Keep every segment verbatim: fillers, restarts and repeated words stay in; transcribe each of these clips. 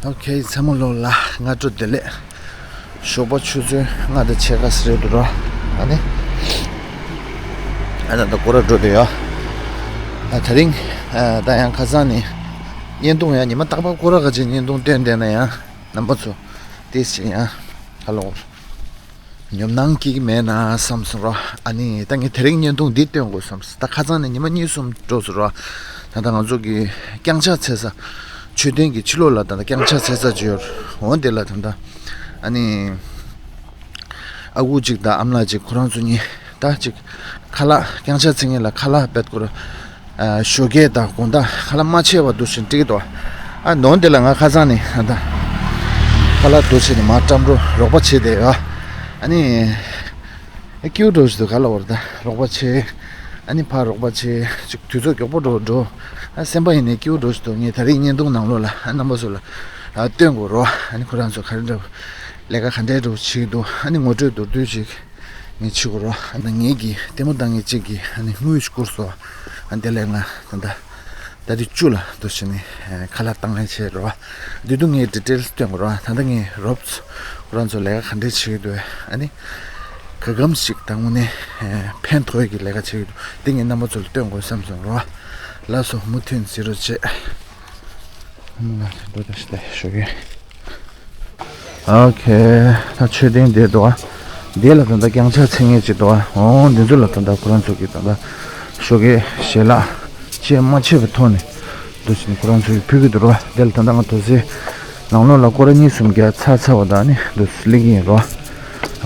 ཨོ་ཁེ། ཚང་མ་ལོ་ལ་སྔ་དྲོ་བདེ་ལེགས། ཞོགས་པ་ཆུ་ཚོད་ལྔ་དང་ཕྱེད་ཀ་ཙམ་རེད་འདུག་ར། ཨ་ནི། ཨ་ད་ད་སྐོར་ར་འགྲོ་བསྡད་ཡོད། ཨ་དེ་རིང་ཨ་ད་ཡང་ཁ་སང་ནས་བརྙན་ཐུང་ཡང་ཉི་མ་རྟག་པར་སྐོར་ར་ག་ཅིག་བརྙན་ཐུང་སྟོན་བསྡད་ན་ཡང་རྣམ་པ་ཚོ་ཏོག་ཙམ་ཡང་ཧ་ལོ། ཉོབ་སྣང་སྐྱེ་གི་མེད་ན་བསམ་སོང་ར། ཨ་ནི་ད་ངས་དེ་རིང་བརྙན་ཐུང་འདི་སྟོན་དགོས་བསམ་སོང་། ད་ཁ་སང་ནས་ཉི་མ་གཉིས་གསུམ་འགྲོ་སོང་ར། ད་ལྟ་ང་ཚོ་གི་རྐྱང་ཕྱག་འཚལ་ས། མཆོད་རྟེན་གྱི་ཕྱི་ལོགས་ལ་ད་ལྟ་རྐྱང་ཕྱག་འཚལ་ས་ཅིག་ཡོད། འོ་དེ་ལ་ད་ལྟ་ཨ་ནི་ཨ་ཁུ་གཅིག་དང་ཨ་མ་ལགས་གཅིག་ཁོ་རང་ཚོ་གཉིས་ད་གཅིག་ཁ་ལག་རྐྱང་ཕྱག་འཚལ་མཁན་ལ་ཁ་ལག་ཕར་སྐོར་ཞོགས་ཀས་དང་དགོང་དག་ཁ་ལག་མ་ཕྱེ་བར་འདུག་སེ་སྒྲིག་འདུག་ཨ་ནི་འོ་དེ་ལ་ང་ཁ་སང་ནས་ད་ཁ་ལག་འདུག་སེ་ནས་མར་བཀྲམ་རོགས་རོགས་པ་བྱས་བསྡད་ཡོད། ཨ་ནི། ཨ་སྐྱིད་པོ་འདྲ་ཞིག་འདུག་ག་ལ་བར་ད་རོགས་པ་བྱེད། ཨ་ནི་ཕར་རོགས་པ་བྱེད། ཅིག་དུས་ཚོད་མགྱོགས་པོ་འགྲོ་འགྲོ། ཨ་སེམས་པ་ཡིན་ནས་སྐྱིད་པོ་འདྲ་ཞིག་འདུག་ངས་ད་རེས་བརྙན་ཐུང་ནང་ལོགས་ལ་ཨ་རྣམ་པ་ཚོ་ལ་ཨ་སྟོན་དགོས་རོ། ཨ་ནི་ཁོ་རང་ཚོ་ག་རེ་འདྲ་ལས་ཀ་ག་འདྲས་འདྲ་བྱེད་ཀྱི་འདུག་ཨ་ནི་ངོ་སྤྲོད་མདོར་བསྡུས་ཅིག་ངས་བྱེད་དགོས་རོ། ཨ་ནི་ངེད་ཀྱི་ལྟད་མོ་ལྟ་མཁན་གཅིག་གིས་ཨ་ནི་དངུལ་ཞིག་བསྐུར་སོང་། ཨ་དེ་ལས་ང་ད་ལྟ། ཏ་རིག་བཅུ་ལ་འདུག་སེ་ནས་ཁ་ལག་བཏང་ལེན་བྱས་རོ། འདི་དུ་ངས་ཌི་ཊེལ་སྟོན་དགོས་རོ། ད་ལྟ་ངས་རོབ་ཚོ་ཁོ་རང་ཚོ་ལས་ཀ་ག་འདྲས་བྱེད་ཀྱི་འདུག་ཨ་ནི་ག་གམ་ཞིག་ད་དངོས་གནས་ཕན་ཐོགས་ཀྱི་ལས་ཀ་བྱེད་ཀྱི་འདུག་འདི་ངས་རྣམ་པ་ཚོ་ལ་སྟོན་དགོས་བསམ་སོང་རོ། ལགས་སོ། མུ་མཐུད་གཟིགས་རོགས་བྱེད། ང་འགྲོ་ད་ཤི་ད་ཞོགས་ཀས། ཨོ་ཁེ། ད་མཆོད་རྟེན་དེ་འདུག་ཨ། དེ་ལ་ད་ལྟ་རྐྱང་ཕྱག་འཚལ་མཁན་ཅིག་འདུག་ཨ། འོ་འདི་ཚོ་ལ་ད་ལྟ་ཁོ་རང་ཚོ་གིས་ད་ལྟ་ཞོགས་ཀས་ཞལ་ལག་ཅེས་མ་བྱས་པའི་ཐོག་ནས་འདུག་སེ་ནས་ཁོ་རང་ཚོ་གིས་ཕུལ་གྱི་འདུག་རོ། དེ་ལ་ད་ལྟ་ང་དོ་ཚེ་ནང་ལོགས་ལ་སྐོར་ར་གཉིས་གསུམ་རྒྱག་ཚར་ཚར་བ་དང་ནི་འདུག་སེ་སླེབས་ཀྱི་ཡིན་རོ།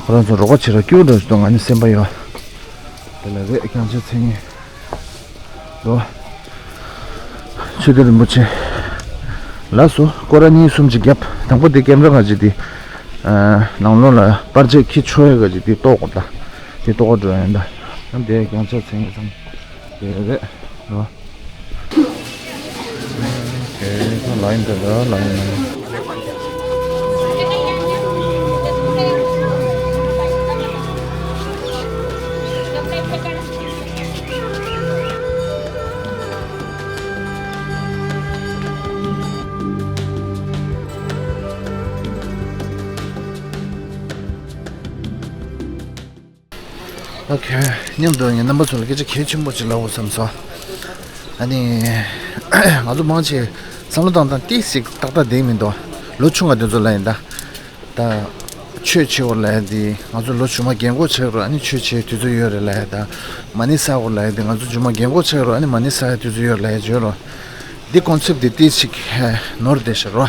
ཁོ་རང་ཚོ་རོགས་པ་བྱེད་ར་སྐྱིད་པོ་འདྲ་ཞིག་འདུག་ང་ནི་སེམས་པ་ཡོད། དེ་ལ་རེད་རྐྱང་ཕྱག་འཚལ་མཁན། ལོ། ཆོས་སྡེ་རིན་པོ་ཆེ། ལགས་སོ། སྐོར་ར་གཉིས་གསུམ་ཅིག་བརྒྱབ། དང་པོ་དེ་ཀེམ་ར་ག་ཅིག་དེ། ནང་ལོགས་ལ་པར་ཆས་འཁྱེར་ཆོག་ཡ་ག་ཅིག་དེ་ལྟོགས་དགོས་ད། དེ་ལྟོགས་འགྲོ་ཡ་ཡིན་ད། ཨ་དེ་རྐྱང་ཕྱག་འཚལ་མཁན་ཚང་། དེ་རེད། ལོ། དེ་ལ་ཡིན་ད་ལ་ཡིན། ཨོ་ཁེ། མཉམ་དུ་ངས་རྣམ་པ་ཚོ་ལ་སྐད་ཆ་གལ་ཆེན་པོ་ཅིག་ལབ་དགོས་བསམ་སོང་། ཨ་ནི། ང་ཚོ་མང་ཆེ་བསམ་བློ་བཏང་སྟངས་ཏོག་ཙམ་ཏག་ཏག་བསྡད་མི་འདུག་ལོ་ཆུང་བ་དེ་ཚོ་ལ་ཡིན་ད། ད། ཆོས་བྱེད་དགོས་ལབ་ཡ་དེ་ང་ཚོ་ལོ་ཆུང་མ་རྒན་གོག་ཆགས་རོགས་ཨ་ནི་ཆོས་བྱེད་དུས་ཚོད་ཡོད་རེད་ལབ་ཡ་ད། མ་ཎི་བསག་དགོས་ལབ་ཡ་དེ་ང་ཚོ་ཆུང་མ་རྒན་གོག་ཆགས་རོགས་ཨ་ནི་མ་ཎི་བསག་ཡ་དུས་ཚོད་ཡོད་ལབ་ཡ་བརྗོད་རོགས། འདི་ཀོན་སེབ་དེ་ཏོག་ཙམ་ནོར་བསྡད་ཤག་རོ།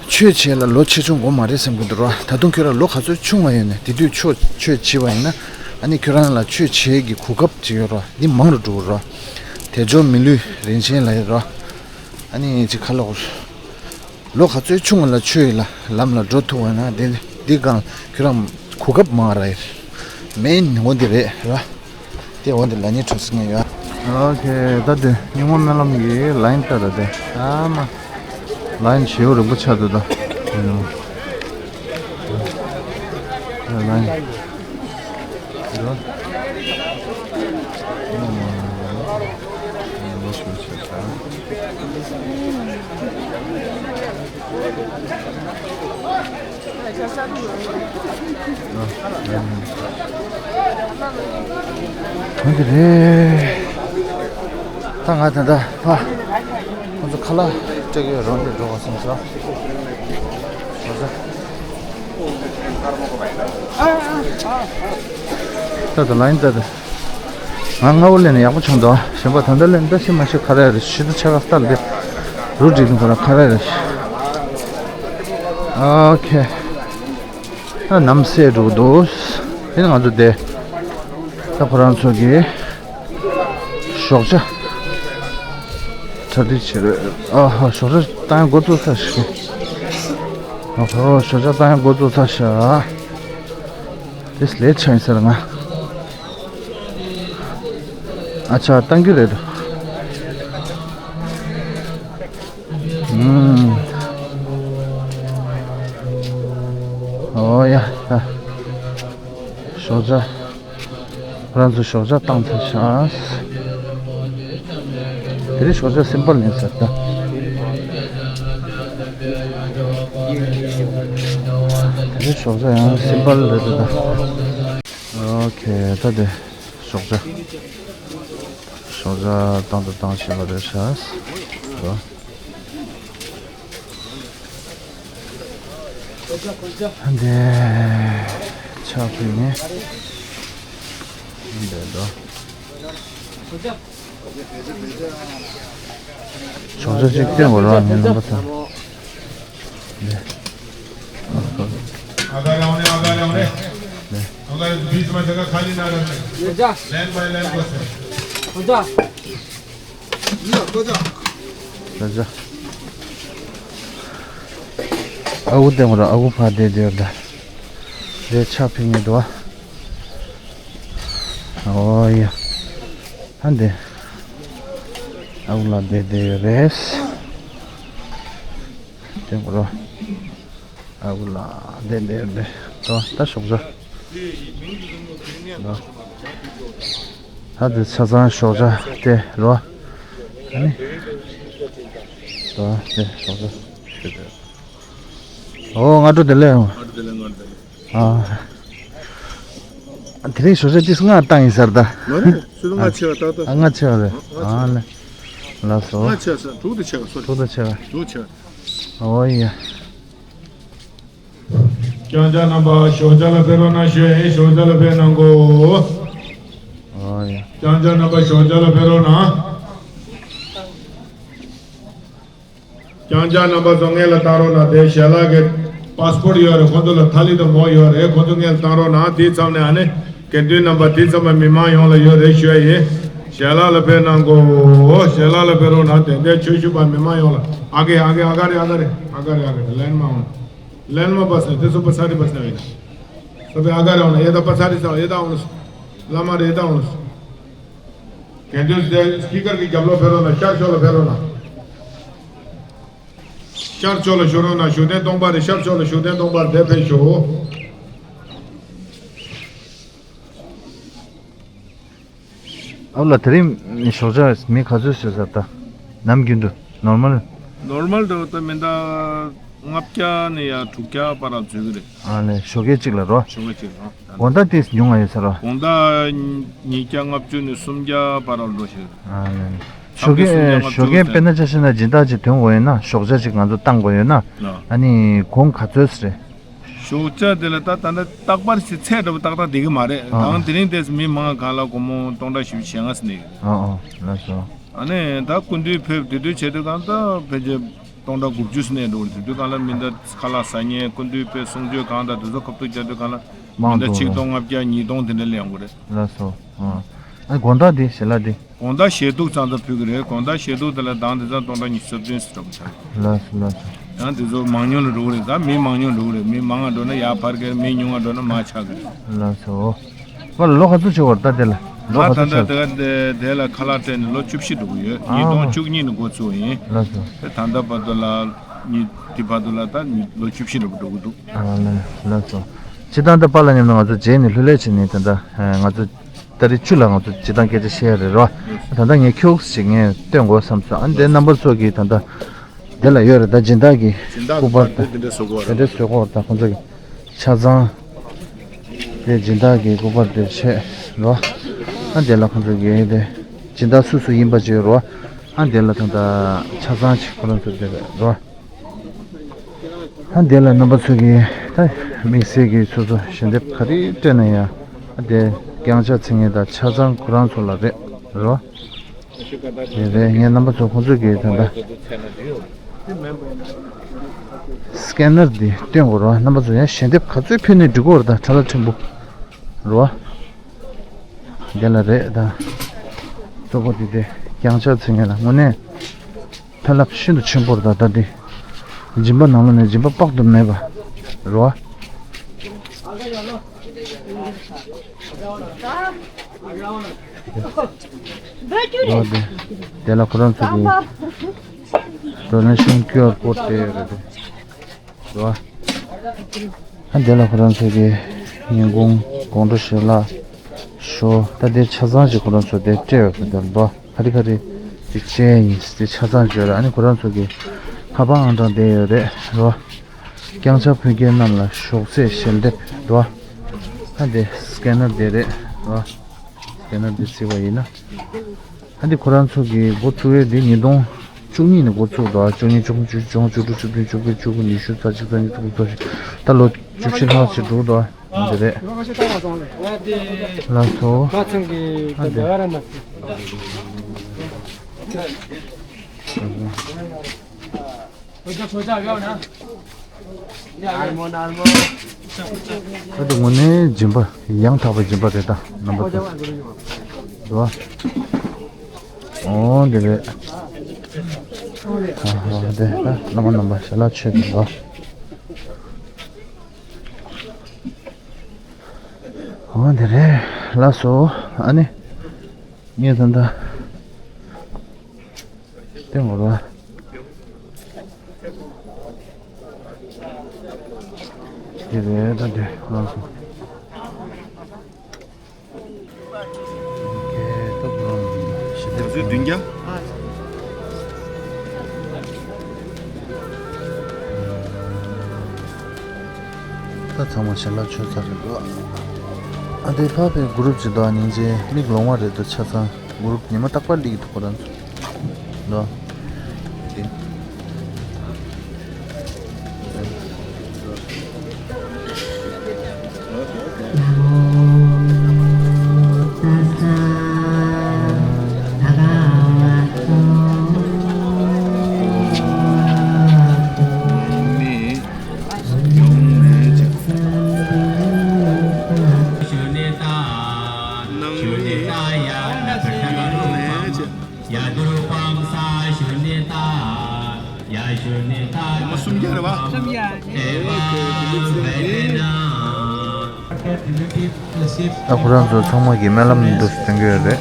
ཆོས་བྱེད་ལ་ལོ་ཆེ་ཆུང་དགོས་མ་རེད་བསམ་གྱི་འདུག་རོ། ད་དུང་ཁྱོད་རང་ལོ་ག་ཚོད་ཆུང་བ་ཡོད་ནས་དེ་དུས་ཆོས་ཆོས་བྱེད་པ་ཡིན་ན་ཨ་ནི་ཁྱོད་རང་ལ་ཆོས་བྱེད་ཀྱི་གོ་སྐབས་ཅིག་ཡོད་རོ། འདི་མང་རུ་འགྲོ་གི་རོ། དལ་འབྱོར་མི་ལུས་རིན་ཆེན་ལབ་ཡོད་རོ། ཨ་ནི་ཅིག་ཁ་ལོ། ལོ་ག་ཚོད་ཆུང་བ་ལ་ཆོས་ལ་ལམ་ལ་འགྲོ་ཐུབ་པ་ན་དེ་འདི་གང་ཁྱོད་རང་གོ་སྐབས་མང་ར་ཡོད། མེན་འོ་འདི་རེད་ར། དེ་འོ་འདི་ལ་ཉེ་གྲོགས་སུ་ངས་ཡོད། ཨོ་ཁེ། ད་དེ་སྙིགས་མ་སྨོན་ལམ་གྱི་ལ་ཡིན་ལྟ་ར་དེ་ཨ་མ། ལ་ཡིན་ཞེའུ་རིང་པོ་ཆགས་འདུག་ད། ལ་ཡིན། གང་གི་རེད། ད་ང་ད་ལྟ་ཕ། ཁོང་ཚོ་ཁ་ལག་སྤྲད་ཀྱི་ཡོད་རང་འདིར་འགྲོ་བ་སོང་ཟེར། ད་ད་ལ་ཡིན་ད་ད། ང་སྔ་པོ་ལེན་ན་ཡག་པོ་བྱུང་འདུག་གཞན་པ་ད་ལྟ་ལེན་ད་ཤི་མ་ཤི་ཁ་ར་རེད། ཤི་ད་ཆ་ག་ལྟར་དེ་རུ་འགྲིག་གི་ཁོ་ར་ཁ་ར་རེད། ཨོ་ཁེ། ད་ནམ་སེ་འགྲོ་འདུག་དེ་ནི་ང་ཚོ་དེ་ད་ཁོ་རང་ཚོ་གི་ཞོགས་ཇ་གྲ་སྒྲིག་བྱེད་རེད། ཨ་ཧ། ཞོགས་ཇ་བཏང་ཡ་འགོ་བཙུགས་ཚར་ཤག་ཨ་ཧོ། ཞོགས་ཇ་བཏང་ཡ་འགོ་བཙུགས་ཚར་ཤག་དེ་ལས་ཆ་ཡིན་ས་རེད་ང་། ཨ་ཅག་བཏང་རྒྱུ་རེད་འདུག་ཨུམ། ཨོ་ཡ་ད། ཞོགས་ཇ། ཁོ་རང་ཚོ་ཞོགས་ཇ་བཏང་ཚར་ཤག་དེ་རིང་ཞོགས་ཇ་སིམ་པལ་ཡིན་ས་ད། དེ་ཞོགས་ཇ་ཡང་སིམ་པལ་རེད་འདུག་ད། ཨོ་ཁེ། ད་དེ་ཞོགས་ཇ། ཞོགས་ཇ་བཏང་དང་བཏང་བཞིན་པ་རེད་ཤག་འདི་ཕྱག་ཕུལ་ནས་འདི་འདུག་ཞོགས་ཇ་ཅིག་སྟོན་དགོས་ར། ངའི་རྣམ་པ་ཚོ། ལེ། ཨ་ག་རེ་ཨོ་ནེ། ཨ་ག་རེ་ཨོ་ནེ། ལེ། ཨ་ག་རེ་བི་སི་མ་ཆ་ག་ཁ་ལི་ན་ར་ནེ། ལེན་བའི་ལེན་གོ་སེ། ཨོ་ཇ། ཨོ་ཇ། ཨ་ཁུ་སྟོན་དགོས་ར། ཨ་ཁུ་ཕར་བསྡད་བསྡད་ཡོད་ད། རེ་ཕྱག་ཕུལ་ངེས་འདུག་ཨ། ཨོ་ཡ། ཨ་འདི། ཨ་ཁུ་ལ་བསྡད་བསྡད་ཡོད་རེད། སྟོན་དགོས་ར། ཨ་ཁུ་ལ་བསྡད་བསྡད་ཡོད་རེད། ད་ད་ཞོགས་ཇ། ད་དེ་ཆ་ཚང་ཞོགས་ཇ་སྟེ་རོ། ཨ་ནི། ད་དེ་ཞོགས་ཇ་ཞུ་དེ། ཨོ་སྔ་དྲོ་བདེ་ལེགས། སྔ་དྲོ་བདེ་ལེགས། སྔ་དྲོ་བདེ་ལེགས། ཨ། དེ་རིང་ཞོགས་ཇ་ཏིས་སྔ་བཏང་ཡིན་ཟེར་ད། མ་རེད། སུ་ལ་སྔ་ཆེ་བ་ཏག་ཏག་ཨ། སྔ་ཆེ་བ་རེད། ཨ་ལེ། ལགས་སོ། སྔ་ཆེ་བ་ཟེར། དྲུག་དང་ཕྱེད་ཀ། སོ་རི། དྲུག་དང་ཕྱེད་ཀ་དྲུག་ཕྱེད་ཀ་ཨོ་ཡ། རྐྱང་རྐྱང་རྣམ་པ་ཞོགས་ཇ་ལ་ཕེབས་རོགས་གནང་ཞུ་ཡ་ཡིན། ཞོགས་ཇ་ལ་ཕེབས་གནང་གོ། ཨོ་ཡ། རྐྱང་རྐྱང་རྣམ་པ་ཞོགས་ཇ་ལ་ཕེབས་རོགས་གནང་། རྐྱང་རྐྱང་རྣམ་པ་ཚོ་སྔོན་ལ་བཏང་རོགས་གནང་། དེ་ཞལ་ལག་གི་པཱ་སི་པོར་ཊི་ཡོད་རེད། ཁོང་ཚོ་ལ་ཐ་ལི་དང་མོ་ཡོད་རེད། ཁོང་ཚོ་སྔོན་ལ་བཏང་རོགས་གནང་། དེའི་མཚམས་ནས་ཨ་ནི་དགེ་འདུན་རྣམ་པ་དེའི་མཚམས་ལ་མི་མང་ཡོངས་ལ་ཡོད་རེད་ཞུ་ཡ་ཡིན། ཞལ་ལག་ལ་ཕེབས་གནང་གོ། ཞལ་ལག་ལ་ཕེབས་རོགས་གནང་། དེ་འདྲའི་ཆོས་ཞུ་བ་མི་མང་ཡོངས་ལ། ཨ་གེ་ཨ་གེ་ཨ་ག་རེ་ཨ་ག་རེ་ཨ་ག་རེ་ཨ་ག་རེ་ལེན་མ་འོང་། ལེན་མ་པ་སེ་དེ་སུ་པ་ས་རི་པ་སེ་ན་ཡིན། སོ་པའི་ཨ་ག་རེ་འོང་ན་ཡེ་ད་པ་ས་རི་ས་ཡེ་ད་འོང་། བླ་མ་རེ་ད་འོང་། དགེ་འདུན་སྡེ་སྤི་ཀར་གྱི་རྒྱབ་ལོགས་ཕེབས་རོགས་གནང་། ཤར་ཕྱོགས་ལ་ཕེབས་རོགས་གནང་། ཤར་ཕྱོགས་ལ་བཞུགས་རོགས་གནང་། བཞུགས་གདན་སྟོང་པ་རེད། ཤར་ཕྱོགས་ལ་བཞུགས་གདན་སྟོང་པ་རེད། དེ་ཕེབས་ཤོག་ཨ་ལ། དེ་རིང་ཞོགས་ཇ་མི་ག་ཚོད་བཟོས་ཟེར་ད། ནམ་རྒྱུན་དུ་ནོར་མལ། ནོར་མལ་དུ་ད་མི་འདྲ་ལྔ་བརྒྱ་ནས་ཡར་དྲུག་བརྒྱ་བར་ལ་འཛུལ་གི་རེད། ཨ་ལེ། ཞོགས་ཀས་གཅིག་ལ་རོ། ཞོགས་ཀས་གཅིག་ལ་རོ། དགོང་དག་དེ་ཉུང་ང་ཡོད་ས་རོ། དགོང་དག་ཉིས་བརྒྱ་ལྔ་བཅུ་ནས་སུམ་བརྒྱ་བར་ལ་འགྲོ་ཞིག་ཨ་ལེ། ཞོགས་ཀས་ཞོགས་ཀས་དཔེར་ན་ཆ་བཞག་ན་སྦྱིན་བདག་ཅིག་ཐོན་དགོས་ཡོད་ན། ཞོགས་ཇ་ཅིག་ང་ཚོ་བཏང་དགོས་ཡོད་ན། ཨ་ནི་གོང་ག་ཚོད་རེད། ཞོགས་ཇ་དེ་ལ་ད་ད་ལྟ་རྟག་པར་ཞིག་ཚད་འདྲ་པོ་ཏག་ཏག་བསྡད་གི་མ་རེད། ཨ། ད་དེ་རིང་དེ་མི་མང་གང་ལ་སྒོར་མོ་སྟོང་ཕྲག་བཞི་བཅུ་ཞེ་ལྔ་ཟིན་ནས། ཨ་ཨ། ལགས་སོ། ཨ་ནི་ད་སྐུ་མདུན་ཕེབས་དེ་དུས་བྱེད་དུས་གང་ལྟར་ཕལ་ཆེར་སྟོང་ཕྲག་དགུ་བཅུ་ཟིན་ནས་འགྲོ་གི་རེད། དེ་དུས་གང་ལ་མི་འདྲ་ཁ་ལག་ཟ་མཁན་སྐུ་མདུན་ཕེབས་གསུང་ཆོས་གང་དང་དེ་ཚོ་ཁ་ཐུག་རྒྱག་དུས་གང་ལ་མི་འདྲ་ཆིག་སྟོང་ལྔ་བརྒྱ་ཉིས་སྟོང་དེ་འདྲ་སླེབས་ཡོང་གི་རེད། ལགས་སོ། ཨ། ཨ་དགོང་དག་དེ་ཞལ་ལག་དེ། དགོང་དག་ཞལ་ཐུག་ཙང་ཙང་ཕུལ་གི་རེད། དགོང་དག་ཞལ་ཐུག་དེ་ལ་ལྡང་དེ་ཙང་སྟོང་ཕྲག་ཉི་ཤུ་རྩ་བདུན་ཙམ་འགྲོ་གི་ཆགས། ལགས་སོ་ལགས་སོ། ཡང་དེ་ཚོ་མང་ཉུང་ལ་འགྲོ་གི་རེད། ད་མི་མང་ཉུང་འགྲོ་གི་རེད། མི་མང་ང་འགྲོ་ན་ཡར་འཕར་གི་རེད། མི་ཉུང་ང་འགྲོ་ན་མར་ཆག་གི་རེད། ལགས་སོ། ཨོ། ལོ་ག་ཚོད་ཆགས་པ་རེད་ད་དེ་ལ། ལོ་ང་ག་ད་ཚོད་ལྟ་ཆགས། དེ་ག་དེ་དེ་ལ་ཁ་ལག་སྤྲད་ནས་ལོ་བཅུ་བཞི་འགྲོ་གི་ཡོད། ཨ་ཉིས་སྟོང་བཅུ་གཉིས་ནས་འགོ་བཙུགས་ཡིན། ལགས་སོ། དེ་ད་ལྟ་བར་དུ་ལ་ཉིས་དེ་བར་དུ་ལ་ད་ལོ་བཅུ་བཞི་འགྲོ་གི་འགྲོ་གི་འདུག་ཨ་ལགས་ལགས་སོ། སྤྱིར་བཏང་ད་པཱ་ལགས་མཉམ་དུ་ང་ཚོ་མཇལ་ནས་ལྷོད་ལྷོད་བྱས་ནས་ད་ལྟ་ང་ཚོ། ཏ་རིག་བཅུ་ལ་ང་ཚོ་སྤྱིར་བཏང་སྐད་ཆ་བཤད་ཡ་རེད་རོ། ད་ལྟ་ངས་ཁྱོག་ཅིག་ངས་སྟོན་དགོས་བསམ་སོང་། ཨ་ནི་དེ་རྣམ་པ་ཚོ་གིས་ད་ལྟ་དེ་ལ་ཡོད་རེད། ད་སྦྱིན་བདག་གི་སྦྱིན་བདག་སྐུ་པར་དེ་དེ་འདྲ་བཟོ་དགོས་དེ་རེད། འདྲ་བཟོ་དགོས་རེད། ད་ཁོང་ཚོ་གི་ཆ་ཚང་དེ་སྦྱིན་བདག་གི་སྐུ་པར་དེ་བྱས་རོ། ཨ་དེ་ལ་ཁོང་ཚོ་གི་དེ་སྦྱིན་བདག་སུ་སུ་ཡིན་པ་བྱས་རོ། ཨ་དེ་ལ་ད་ལྟ་ཆ་ཚང་ཅིག་ཁོ་རང་ཚོ་དེ་རེད་རོ། ཨ་འདི་ལ་རྣམ་པ་ཚོ་གིས་ད་དམིགས་བསལ་གྱི་སོ་སོ་ཞལ་འདེབས་ག་རེ་སྤྲད་ན་ཡང་ཨ་འདི་རྐྱང་ཕྱག་འཚལ་མཁན་དང་ཆ་ཚང་ཁོ་རང་ཚོ་ལ་རེད་རོ། དེ་རེད། ངས་རྣམ་པ་ཚོ་ཁོང་ཚོ་གིས་ད་ལྟ་སི་ཀེ་ནར་འདི་སྟོན་དགོས་རོ། རྣམ་པ་ཚོ་ཡང་ཞལ་འདེབས་ག་ཚོད་ཕུལ་ནས་འགྲིག་གི་རེད། ད་ཁྲ་ལ་ཕྲན་བུ་རོ། འདི་ལ་རེད་ད། གཙོ་བོ་འདི་དེ་རྐྱང་ཕྱག་འཚལ་མཁན་ལ་དངོས་གནས། ཕན་རླབས་ཤིན་ཏུ་ཆེན་པོ་རེད། ད་ལྟ་འདི་སྦྱིན་པ་ནང་ལོགས་ནས་སྦྱིན་པ་དཔག་ཏུ་མེད་པ་རེད་བ། རེད་བ། དེ་དེ་ལ་ཁོ་རང་ཚོ་གི་ཌོ་ནེ་ཤན་ཀིའུ་ཨར་ཀོཌ་དེ་ཡོད་རེད། རེད་བ། ཨ་འདི་ལ་ཁོ་རང་ཚོ་གི་ཉིན་གུང་དགོང་དྲོ་ཞལ་ལག་ཞོ་ད་དེ་ཆ་ཚང་ཞིག་ཁོ་རང་ཚོ་དེ་སྤྲད་ཡོད་རེད། རེད་བ། ག་རེ་ག་རེ་དེ་ཅན་ཡིན་དེ་ཆ་ཚང་བརྗོད་ར། ཨ་ནི་ཁོ་རང་ཚོ་གི་ལྷ་པང་ཨང་གྲངས་དེ་ཡོད་རེད་རོ། རྐྱང་ཆག་ཕོན་སྐྱེས་རྣམས་ལ་ཞོགས་ཟས་ཞལ་འདེབས་འདུག་ཨ། ཨ་འདི་སི་ཀེ་ནར་དེ་རེད་འདུག་ཨ། སི་ཀེ་ནར་དེ་བརྩིས་པ་ཡིན་ན། ཨ་འདི་ཁོ་རང་ཚོ་གི་འགོ་བཙུགས་ཡས་དེ་ཉིས་སྟོང་བཅུ་གཉིས་ནས་འགོ་བཙུགས་འདུག་ཨ། བཅུ་གཉིས་བཅུ་གསུམ་བཅུ་བཅུ་བཅུ་དྲུག་བཅུ་བདུན་བཅུ་དགུ་བཅུ་དགུ་ཉི་ཤུ་རྩ་གཅིག་རྩ་གཉིས་རྩ་གསུམ་རྩ་བཞི། ད་ལོ་བཅུ་བཞི་ལྷག་ཅིག་འགྲོ་འདུག་ཨ། འདི་རེད། ལགས་སོ། ཨ་འདི། ད་དུང་དངོས་གནས་སྦྱིན་པ་ཡང་དག་པའི་སྦྱིན་པ་རེད་ད། རྣམ་པ་ཚོ། འདུག་ཨ། འོ་འདི་རེད། ཨ་ཧ་འདི་ད་བླ་མ་རྣམ་པ་ཞལ་ལག་མཆོད་འདུག་ཨ། འོ་འདི་རེད། ལགས་སོ། ཨ་ནི། ངས་ད་ལྟ། དེ་ངོ་ར། དེ་རེད་ད་དེ་ཁོ་རང་ཚོ། ང་ཚོའི་བདུན་བརྒྱ། ད་ཚང་མ་ཞལ་ལག་མཆོད་ཚར་རེད་འདུག་ཨ་དེ་ཕ་བའི་གུ་རུབ་ཅིག་འདུག་ཨ། སྙིང་རྗེ། མིག་ལོང་བ་རེད་འདུག་ཆ་ཚང་། གུ་རུབ་ཉི་མ་རྟག་པར་སླེབས་ཀྱི་འདུག་ཁོ་རང་ཚོ་འདུག་ཨ། དེ། ཡ་སུམ་བརྒྱ་རེད་བ། ད་ཁོ་རང་ཚོ་ཚང་མ་གི་སྨོན་ལམ་འདུག་སྟོན་གྱི་ཡོད་རེད།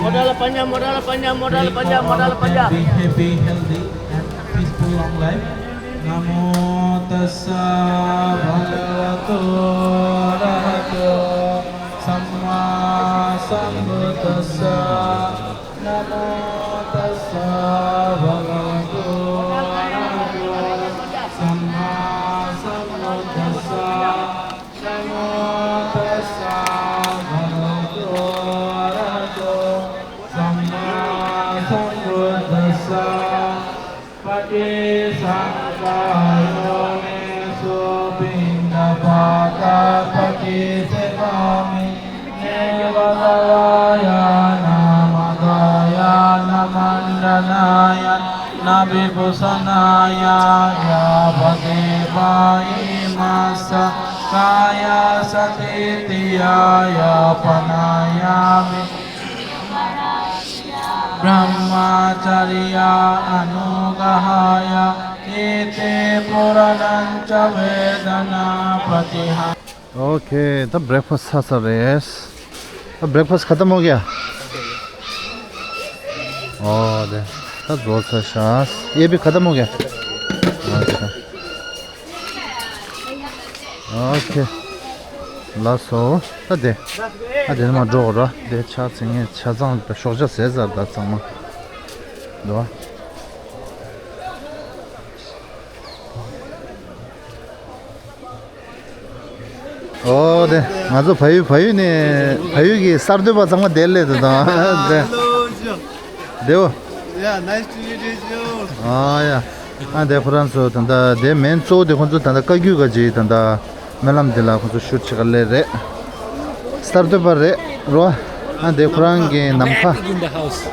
Modal panjang, modal panjang, modal panjang, modal panjang. Be happy, healthy, and peaceful long life. Namo tassa bhagavato arahato sammāsambuddhassa. Namo tassa bhagavato arahato sammāsambuddhassa. Namo tassa bhagavato arahato sammāsambuddhassa. Paṭisaṅkhā yoniso piṇḍapātā paṭisemāmi. Neva davāya na madāya na maṇḍanāya na vibhūsanāya. Yāvadeva imassa kāyassa ṭhitiyā yāpanāya vi brahmacariyaṃ anuggahāya iti purāṇañca vedanapaṭiha. Okay, ད་breakfast ཚར་ཚར་རེད། ད་breakfast खत्म हो गया? ཨོ་དེ་ད་རྫོགས་ཚར་ཤག ये भी खत्म हो गया? अच्छा। ཨོ་ཁེ། ལགས་སོ། ད་དེ། ད་དེ་ནས་མར་འགྲོ་དགོས་ར། དེ་ཆ་ཚང་ངས་ཆ་ཚང་ཞོགས་ཇ་ཟས་ཚར་ད་ཚང་མ། འདུག་ཨ། ཨོ་དེ་ང་ཚོ་བལ་ཡུལ་བལ་ཡུལ་ནས་བལ་ཡུལ་གྱི་གསར་འགོད་པ་ཚང་མ་དེར་སླེབས་འདུག་དང་། དེ། Hello, sir. དེའོ། Yeah, nice to meet you. ཨ་ཡ། ཨ་དེ་ཁོ་རང་ཚོ་ད་ལྟ་དེ་མེན་གཙོ་བོ་དེ་ཁོ་ཚོ་ད་ལྟ་བཀའ་བརྒྱུད་ག་ཅིག་ད་ལྟ་སྨོན་ལམ་འདི་ལ་ཁོ་ཚོ་ཤུར་ཆེ་ག་ལེ་རེད། གསར་གཏོད་པ་རེད་རོ། ཨ་དེ་ཁོ་རང་གི་ནམ་མཁའ། Epic in the house.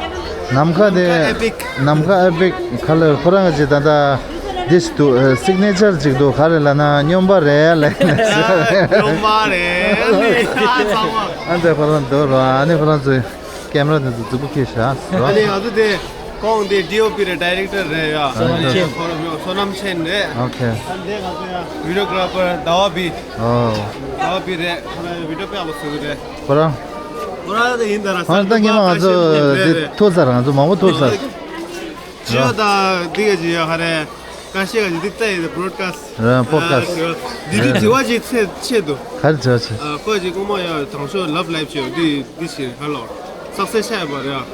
ནམ་མཁའ་དེ། Epic. ནམ་མཁའ་ཨེ་པིག་ག་ལེ་ཁོ་རང་ག་ཅིག་ད་ལྟ་འདི་ཞིག་འདུག་སིག་ནེ་ཅར་ཅིག་འདུག་ག་རེ་ལབ་ན་སྨྱོན་པ་རེད་ལབ་ནས། སྨྱོན་པ་རེད་ལབ་ནས་ཚང་མ། ཨ་དེ་ཁོ་རང་འདུག་རོ། ཨ་ནི་ཁོ་རང་ཚོའི་ཀེམ་ར་དེ་ཚོ་རྫིག་པོ་ཁྱེར་ཤག་རོ། ཨ་ནི་ང་ཚོ་དེ་ཁོང་དེ་ཌི་ཨོ་པི་རེད། ཌའི་རེག་ཊར་རེད་ཡ། བསོད་ནམས་ཅན། བསོད་ནམས་ཅན་རེད། ཨོ་ཁེ། ཨ་ནི་དེ་ང་ཚོ་ཡ་བི་ཌི་ཡོ་གྷ་ར་ཕར་ཟླ་བ་བི། ཨོ། ཟླ་བ་བི་རེད། ཁོ་རང་བི་ཌི་ཡོ་དཔེ་ཡག་པོ་བཟོ་གི་རེད། ཁོ་རང་། ཁོ་རང་དེ་ཡིན་ད་ར། ཁོ་རང་ད་ངས་ང་ཚོ་དེ་ཐུག་ཚར། ང་ཚོ་མང་པོ་ཐུག་ཚར། ཅིའོ་ད་འདི་ག་ཅི་ཡ་ཧ་རེ། ཀ་ཤེ་ག་ཅི་འདི་ལྟ་ཡི་བྲོ་ཌི་ཀ་སི་ཊི། ར་པོ་ཌི་ཀ་སི་ཊི། འདི་འདི་དྲི་བ་ཅིག་ཆེ་ཆེ་འདུག་ག་རེ་དྲི་བ་ཆེ། ཨ་ཁོ་ཅིག་རྐུན་མ་ཡ་དང་ཤོས་ལབ་ལབ་ཆེ་འདི་འདི་ཞིག་ཧ་ལོ། སག་སེ་སི་ཆགས་ཡོད་པ་རེད་ཨ།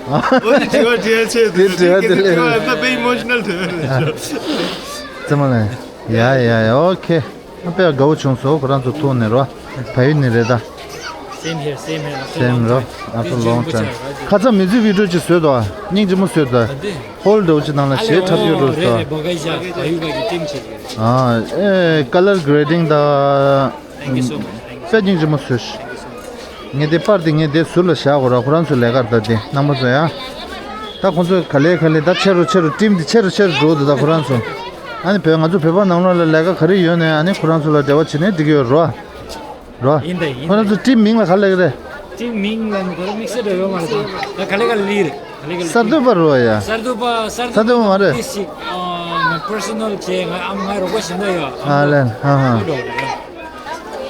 འོ་དེ་དྲི་བ་དྲི་ཡ་ཆེད་དུ་དེ་དྲི་བ་དེ་ལས་དྲི་བ་དཔེ་ཨི་མོ་ཤི་ནལ་དྲི་བ་རེད། ཙི་མ་ལ། ཡ་ཡ་ཡ། ཨོ་ཁེ། ཨ་དཔེ་དགའ་བོ་བྱུང་སོང་ཁོ་རང་ཚོ་ཐུག་ནས་རོ། བལ་ཡུལ་ནས་རེད་ད། Same here, same here. After a Same long རོ། time. After This long June time. ཁ་ཚ་མི་ཚེ་བི་ཌིའོ་ཅིག་བཟོས་དོ། སྙིང་རྗེ་མོ་བཟོས་དོ། ཨ་དེ། ཧོལ་འདྲ་བོ་ཅིག་ནང་ལ་གཞས་འཁྲབ་ཡོད་རོ་རེད་སོ། རེད། བ་ག་ཡ་བ་ཡུ་ག་གི་ཊིམ་བྱེད་ཀྱི་རེད། ཨ་ཨེ་ཀ་ལར་གྷེ་རེ་ཌིང་དང་། Thank you so much. Thank you. དཔེ་སྙིང་རྗེ་མོ་བཟོས་ཤག་ངས་དེ་པར་དེ་ངས་དེ་ཟུར་ལ་བཞག་གོ་ར། ཁོ་རང་ཚོ་ལས་ཀར་ད་དེ་རྣམ་པ་ཚོ་ཡ། ད་ཁོ་ཚོ་ག་ལེ་ག་ལེ་ད་ཆེ་རུ་ཆེ་རུ་ཊིམ་དེ་ཆེ་རུ་ཆེ་རུ་འགྲོ་འདུག་ད་ཁོ་རང་ཚོ། ཨ་ནི་བོད་ང་ཚོ་བོད་པ་ནང་ལོགས་ལ་ལས་ཀ་ག་རེ་ཡོད་ནའི་ཨ་ནི་ཁོ་རང་ཚོ་ལ་འབྲེལ་བ་བྱེད་ནའི་འགྲིག་གི་ཡོད་རོ། རོ། ཡིན་ད་ཡིན། ཁོ་རང་ཚོ་ཊིམ་མིང་ལ་ག་ལེ་ག་རེ། ཊིམ་མིང་ལ་ནི་ཁོ་རང་དམིགས་བསལ་འདྲ་ཡོད་མ་རེད་ད། ད་ག་ལེ་ག་ལེ་རེད། ག་ལེ་ག་ལེ། གསར་གཏོད་པ་རོ་ཡ། གསར་གཏོད་པ་གསར་གཏོད་པ་མ་རེད། ཏིས་ཤིག་ང་པར་སོ་ནལ་བྱས་ང་ཨམ་ང་རོགས་པ་ཞིག་འདྲ་ཡོད། ཨ་ལན་ཧ་ཧ།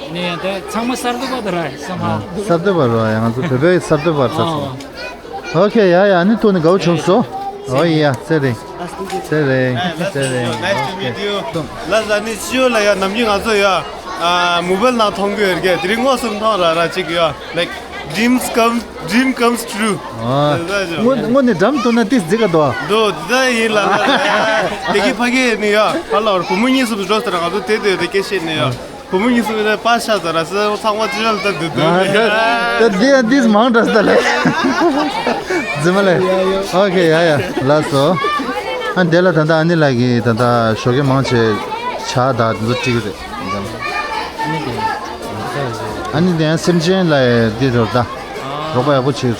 ནས་ཡང་ད་ཚང་མ་གསར་གཏོད་པ་ད་ར་སམ་ཧའོ། གསར་གཏོད་པ་རོ་ཡ། ང་ཚོ་བོད་པའི་གསར་གཏོད་པ་རེད་ས་སོང་། ཨོ་ཁེ་ཡ་ཡ། ཨ་ནི་ཐུག་ནས་དགའ་བོ་བྱུང་སོང་། ཨོ་ཡ་ཡ་ཚེ་རིང་། ཚེ་རིང་། ཚེ་རིང་། Nice to meet you. ལ་ཟ་ནི་ཤི་ཡོ་ལ་ཡ་ནམ་རྒྱུན་ང་ཚོ་ཡ། ཨ་མོ་བལ་ནང་མཐོང་གི་ཡོད་རྒྱ་དེ་རིང་དངོས་སུ་མཐོང་ར་ར་ཅིག་ཡ། Like dreams come, dream comes true. ཨ་དེ་ད་ཅོ། དངོས་དངོས་ནས་འགྲམ་དུ་ན་ཏིས་འཛི་ག་དོ། འདུག་དེ་ད་ཡིན་ལ་ལ། དེ་གི་ཕ་གི་ནི་ཡ་ཕ་ལ་བར་བུ་མོ་གཉིས་སུ་འགྲོ་ཟེར་ང་ཚོ་དེ་དེ་དེ་སྐད་བཤད་ནི་ཡ། བུ་མོ་གཉིས་སུ་ནས་པ་ཤ་ཟ་ར་སེ་ཚང་མ་ཅི་ཡ་ལ་ད་འདུག་འདུག་ཨ་ད་ད་དེ་ཡ་ཏིས་མང་དྲགས་ད་ལེ། འཛི་མ་ལེ། ཨོ་ཁེ་ཡ་ཡ་ལགས་སོ། ཨ་དེ་ལ་ད་ལྟ་ཨ་ནི་ལགས་ཀྱིས་ད་ལྟ་ཞོགས་ཀས་མང་ཆེ་ཇ་དང་དེ་ཚོ་སྤྲད་ཀྱི་རེད། ཨ་ནི་དེ་ཡང་སེམས་ཅན་ལ་འདི་རོ་ད། རོགས་པ་ཡག་པོ་བྱེད།